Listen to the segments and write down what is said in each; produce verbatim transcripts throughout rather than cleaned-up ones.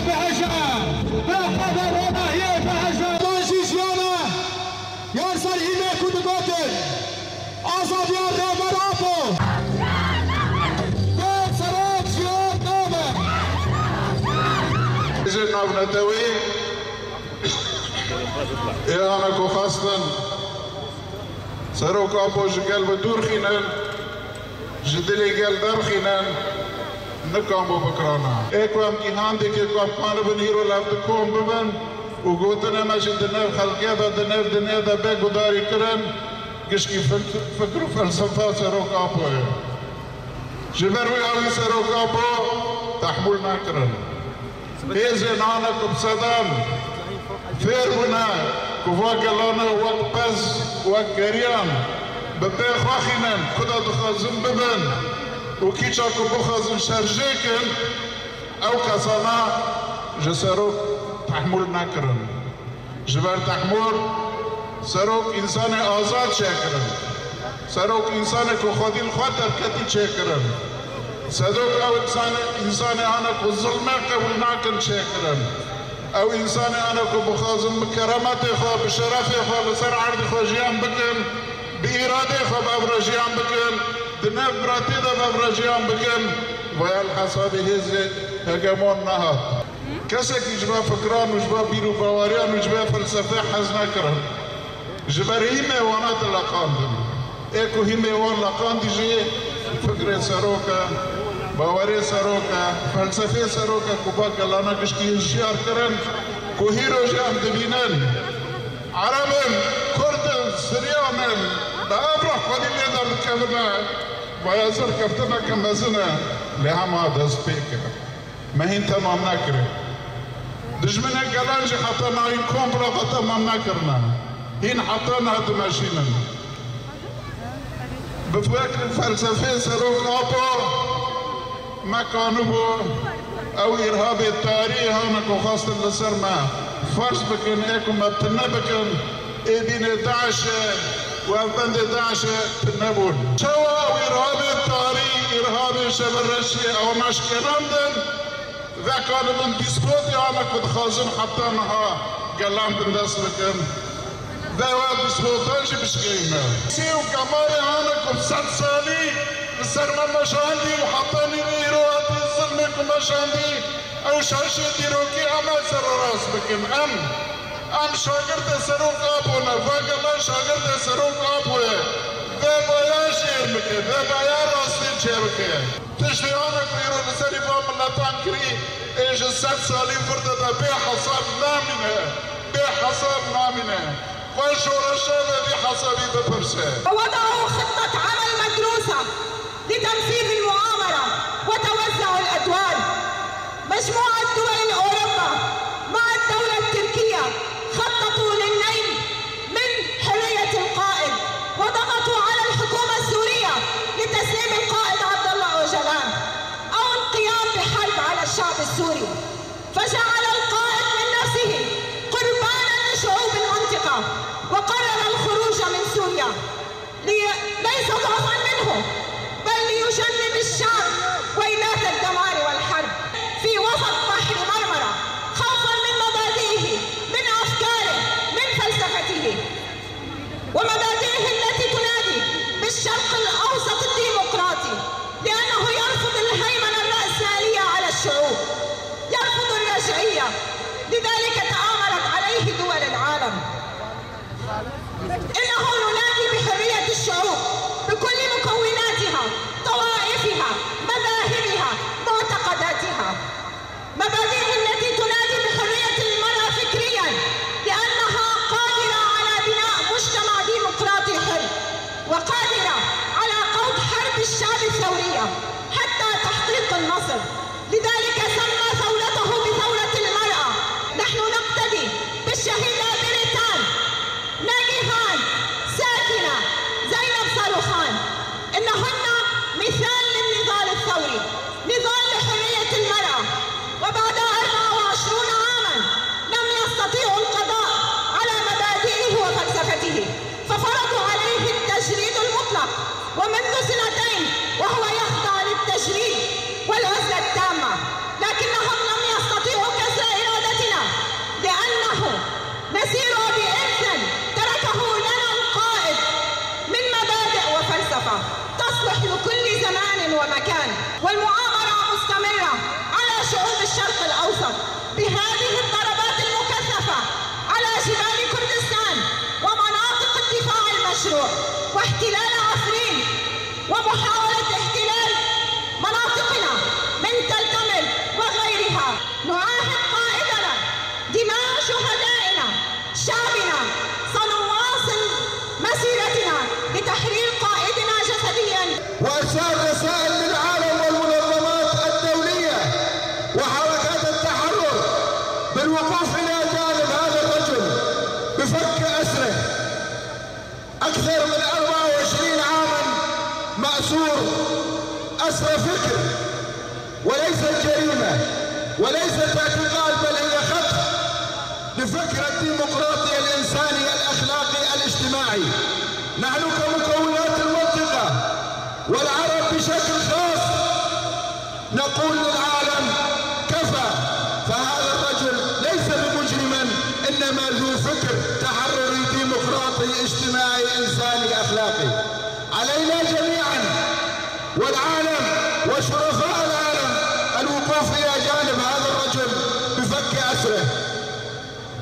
Bihişe, bi qeder ronahiyê bihişe. Jî jiyana, yar ser hîmê ku digotin, azadiya Rêber Apo. Bê serok jiyan nabe. Ji navnetewî ê ana ku xwestin Serok Apo ji gel bi dûr xînin, ji dilê gel derxînin, nikan bû bikirana. Ê ku em gîhandekê ku em kanibin îro li hev di kom bibin û gotinê me jî di nav xelkê de, di nav dinê de bê gudarî kirin, gişkî fik-, fikr û felsefa Serok Apo ye. Ji ber wî alî Serok Apo tehmûl nekirin. Hêzên ana ku bi sedan fêr bûne ku va gelane wek pez, wek geriyan bi pê xwe xînin, ku de dixwazin bibin û kîça ku bixwazin şer jê kin, ew kesana ji Serok tehmûl nekirin. Ji ber tehmûl, Serok însanê azad çêkirin. Serok însanê ku xwedî li xwe derketî çêkirin. Serok ew însanê, însanê ana ku zilmê qebûl nakin çêkirin. Ew însanê ana ku bixwazin bi keremetê xwe, bi şerefê xwe li ser erdê xwe jiyan bikin, bi îradeyê xwe bi ev re jiyan bikin, di nav biratiyê de bi ev re jiyan bikin, vaya li hesabê hêzê hegemon nehat. Kesekî ji vê fikran û ji vê bîr û baweriyan û ji vê felsefê hez nekirin. Ji ber hîmê wana dileqandin. Ê ku hîmê wan leqandî jî fikrê serok e, bawerê serok e, felsefê serok e ku va gelana gişkî hişyar kirin ku hîro jî em dibînin. Ereb in, Kurd in, Siryan in, bi ev re xwedî lê derdikevine, vaya serkeftineke mezin e, lê hema dest pê kir. Me hîn temam nekirî. Dijminê gelan jî heta niha hîn komplo xwe temam nekirine. Hîn heta niha dimeşînin. Bi fikr û felsefê Serok Apo me kanibû ew îrhabê tarî hane ku xwestin li ser me ferz bikin, ê ku me tune bikin. Êdînê DAIŞê û ev bendê DAIŞê tune bûn. Çawa ew îrhabê tarî, îrhabê şevereşiyê ew me şikênandin, vekanibin dîspotê hane ku dixwazin heta niha gelan bindest bikin. Ve ew dîspotan jî bişkêne. Sê û kemalê hane ku sed salî li ser me meşandî û heta nîvê îro hatî zilmê ku meşandî, ew şaşê dîrokî em ê sererast bikin. Em Em şagirtê Serok Apo ne, va gelan şagirtê Serok Apo ye. Vê vaya jêr bike, vê vaya rastî çêbike. Tiştê hane ku îro li serî van miletan kirî, ê ji sed salî vir de de bê hesab namîne, bê hesab namîne. Xwe şoreşa ve vî hesabî bipirse. وضعوا خطة عمل مدروسة لتنفيذ المؤامرة وتوزع الأدوار. مجموعة دول أوروبا مع الدولة التركية خططوا للنيل من حرية القائد، وضغطوا على الحكومة السورية لتسليم القائد عبد الله أوجلان أو القيام بحرب على الشعب السوري، فجعل القائد من نفسه قربانا لشعوب المنطقة، وقرر الخروج من سوريا. لي-، ليس ضعفا منه، بل ليجنب الشعب ويلات الدمار والحرب في وسط بحر مرمرة، خوفا من مبادئه، من أفكاره، من فلسفته، ومبادئه التي تنادي بالشرق الأوسط الديمقراطي، لأنه يرفض الهيمنة الرأسمالية على الشعوب، يرفض الرجعية، لذلك تآمرت عليه دول العالم. إنه ينادي بحرية الشعوب بكل مكوناتها، طوائفها، مذاهبها، معتقداتها. مبادئه التي تنادي بحرية المرأة فكريا، لأنها قادرة على بناء مجتمع ديمقراطي حر، وقادرة على قود حرب الشعب الثورية حتى تحقيق النصر. لذلك سمى ثورته بثورة المرأة. نحن نقتدي بالشهيدة بريتان، ناجي هان، ساكنة، زينب صاروخان، إنهن مثال للنضال الثوري، نضال لحرية المرأة. وبعد أربعة وعشرون عاما لم يستطيعوا القضاء على مبادئه وفلسفته، ففرضوا عليه التجريد المطلق، ومنذ سنتين وهو يخضع للتجريد والعزلة التامة. ومكان، والمؤامرة مستمرة على شعوب الشرق الأوسط بهذه الضربات المكثفة على جبال كردستان ومناطق الدفاع المشروع واحتلال عفرين ومحاولة احتلال مناطقنا من تل تمل وغيرها. نعاهد قائدنا دماء شهدائنا شعبنا سنواصل مسيرتنا لتحرير قائدنا جسديا. وإرسال رسائل للعالم والمنظمات الدولية وحركات التحرر بالوقوف إلى جانب هذا الرجل بفك أسره. أكثر من أربعة وعشرين عاما مأسور أسر فكر، وليست جريمة، وليست اعتقال، بل هي خطف لفكر الديمقراطي الإنساني الأخلاقي الاجتماعي. نحن كمكونات المنطقة والعرب بشكل خاص نقول للعالم: كفى، فهذا الرجل ليس بمجرما، إنما ذو فكر تحرري ديمقراطي اجتماعي إنساني أخلاقي. علينا جميعا والعالم وشرفاء العالم الوقوف إلى جانب هذا الرجل بفك أسره.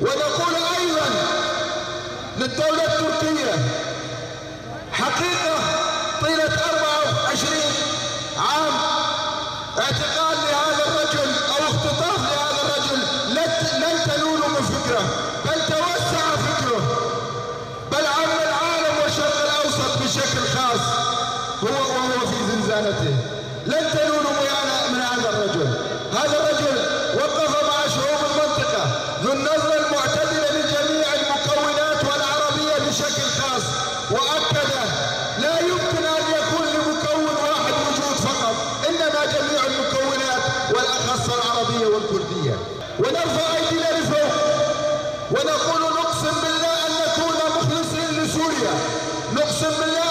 ونقول أيضا للدولة التركية: حقيقة، طيلة أربعة وعشرين عام اعتقال لهذا الرجل أو اختطاف لهذا الرجل، لن، لن تنولوا من فكره، بل توسع فكره، بل عم العالم والشرق الأوسط بشكل خاص هو وهو في زنزانته. لن تنولوا من، من هذا الرجل. هذا الرجل وقف مع شعوب المنطقة ذو النظرة المعتدلة لجميع المكونات والعربية بشكل خاص، وأكد: لا يمكن أن يكون لمكون واحد وجود فقط، إنما جميع المكونات، والأخص العربية والكردية. ونرفع أيدينا لفوق ونقول: نقسم بالله أن نكون مخلصين لسوريا، نقسم بالله